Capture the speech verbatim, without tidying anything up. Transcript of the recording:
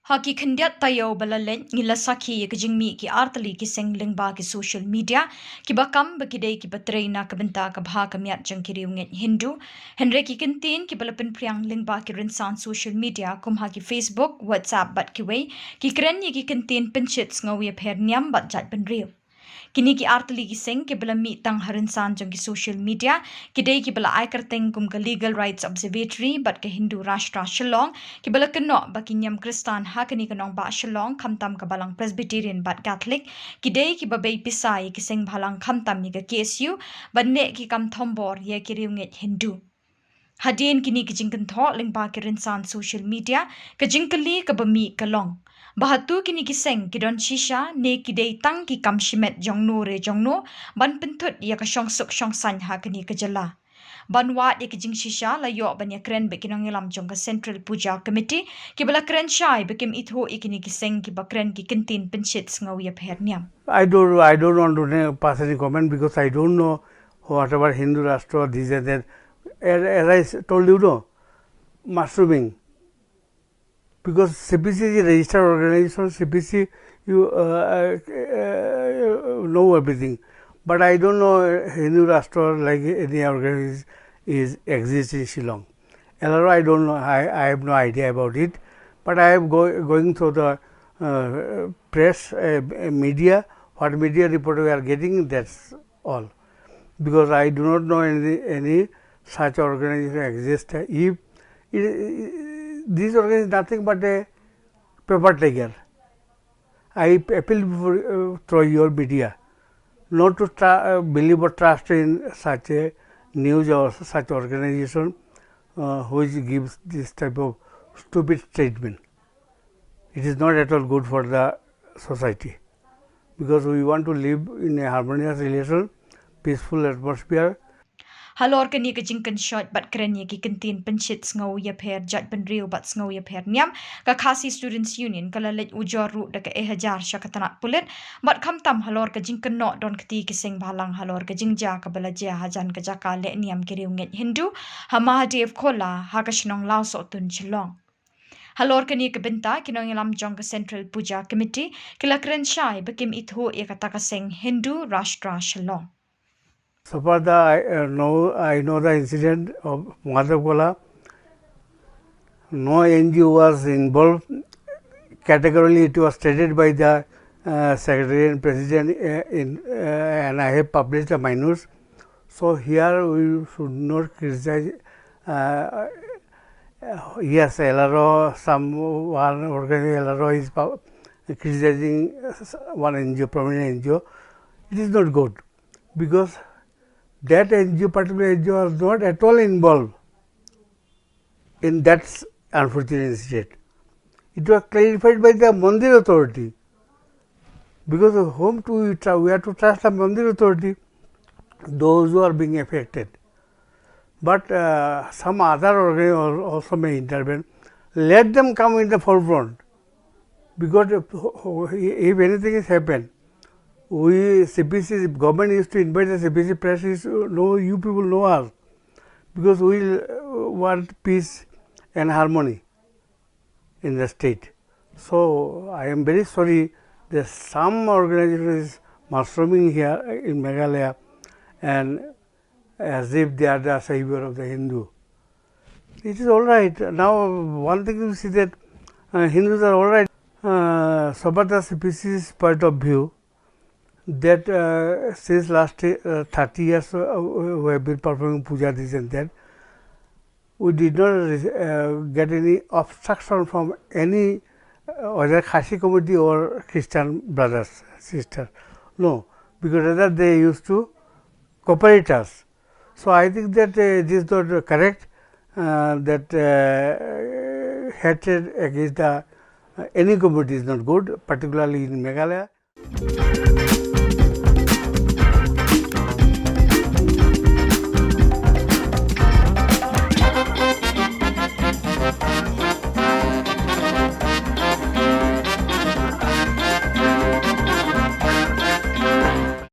Ha ki khyndiat taïew ba la leit ngi la sakhi ïa ka jingmih ki artylli ki seng lyngba ki social media, kiba kam ba ki dei kiba trei na ka bynta ka bha ka miat jong ki riewngeit Hindu. Hynrei ki kyntien kiba la pynphriang lyngba ki rynsan social media kum ha ki Facebook, WhatsApp bad kiwei, ki kren ïa ki kyntien pynshit sngew ïapher niam bad jaitbynriew. Kine ki artylli ki seng kiba la mih tang ha rynsan jong ki social media, ki dei kiba la ai kyrteng kum ka Legal Rights Observatory bad ka Hindu Rashtra Shillong, kiba la kynnoh ba ki niam Khristan ha kane ka nongbah Shillong, khamtam ka Balang Presbyterian bad Catholic, ki dei kiba bei pisa ïa ki seng bhalang khamtam ïa ka K S U, ban leh ki kam thombor ïa ki riewngeit Hindu. Hadien kine ki jingkynthoh lyngba ki rynsan social media, ka jingkylli kaba mih ka long, ba hato kine ki seng ki don shisha ne ki dei tang ki kam shimet jongno re jongno ban pynthut ïa ka shongsuk shongsaiñ ha kane ka jylla. Ban wad ïa ki jingshisha la ïoh ban ïakren bad ki nongïalam jong ka Central Puja Committee, kiba la kren shai ba kim ithuh ïa kine ki seng kiba kren ki kyntien pynshit sngew ïapher niam. I don't, I don't want to ne-, pass any comment because I don't know whatever Hindu Rashtra, this and that. As, as I s-, told you, no, mushrooming. Because C P C is a registered organization, C P C, you, uh, uh, uh, know everything. But I don't know, uh, Hindu Rashtra, like any organization, is exists in Shillong. L R O, I don't know, I, I have no idea about it. But I am go-, going through the, uh, press, uh, media, what media report we are getting, that's all. Because I do not know any, any such organization exist. If it, this organization is nothing but a paper tiger, I appeal for, uh, through your media not to tra-, uh, believe or trust in such a news or such organization, uh, which gives this type of stupid statement. It is not at all good for the society, because we want to live in a harmonious relation, peaceful atmosphere. Halor kane ka jingkynshoh bad kren ïa ki kyntien pynshit sngew ïapher jaitbynriew bad sngew ïapher niam, ka Khasi Students Union ka la leit ujor ruh da ka E Hajar sha ka tnat pulit, bad khamtam halor ka jingkynnoh don kti ki seng bhalang halor ka jingjia kaba la jia hajan ka jaka leh niam ki riewngeit Hindu ha Mahadev Khola ha ka shnong Lawsohtun Shillong. Halor kane ka bynta ki nongïalam jong ka Central Puja Committee ki la kren shai ba kim ithuh ïa kata ka seng Hindu Rashtra Shillong. So far the, I, uh, know, I know the incident of Mahadev Khola. No N G O was involved. Categorically, it was stated by the, uh, secretary and president, uh, in, uh, and I have published the minutes. So here we should not criticize. Uh, yes, L R O, some one organization L R O is pub-, criticizing one N G O, prominent N G O. It is not good because that N G O, particular N G O, was not at all involved in that unfortunate incident. It was clarified by the Mandir authority. Because of whom do we, tr-, we have to trust the Mandir authority, those who are being affected. But, uh, some other organization al-, also may intervene. Let them come in the forefront. Because if, if anything is happened, we C P C, government used to invite the C P C press, is, no, you people know us. Because we, uh, want peace and harmony in the state. So I am very sorry that some organization is mushrooming here in Meghalaya and as if they are the savior of the Hindu. It is all right. Now, one thing you see that, uh, Hindus are all right. Uh, so far the C P C's point of view that, uh, since last, uh, thirty years, uh, we have been performing puja, this and that, we did not, uh, get any obstruction from any, uh, whether Khasi community or Christian brothers, sisters. No, because rather they used to cooperate us. So I think that, uh, it is not correct, uh, that, uh, hatred against the, uh, any community is not good, particularly in Meghalaya.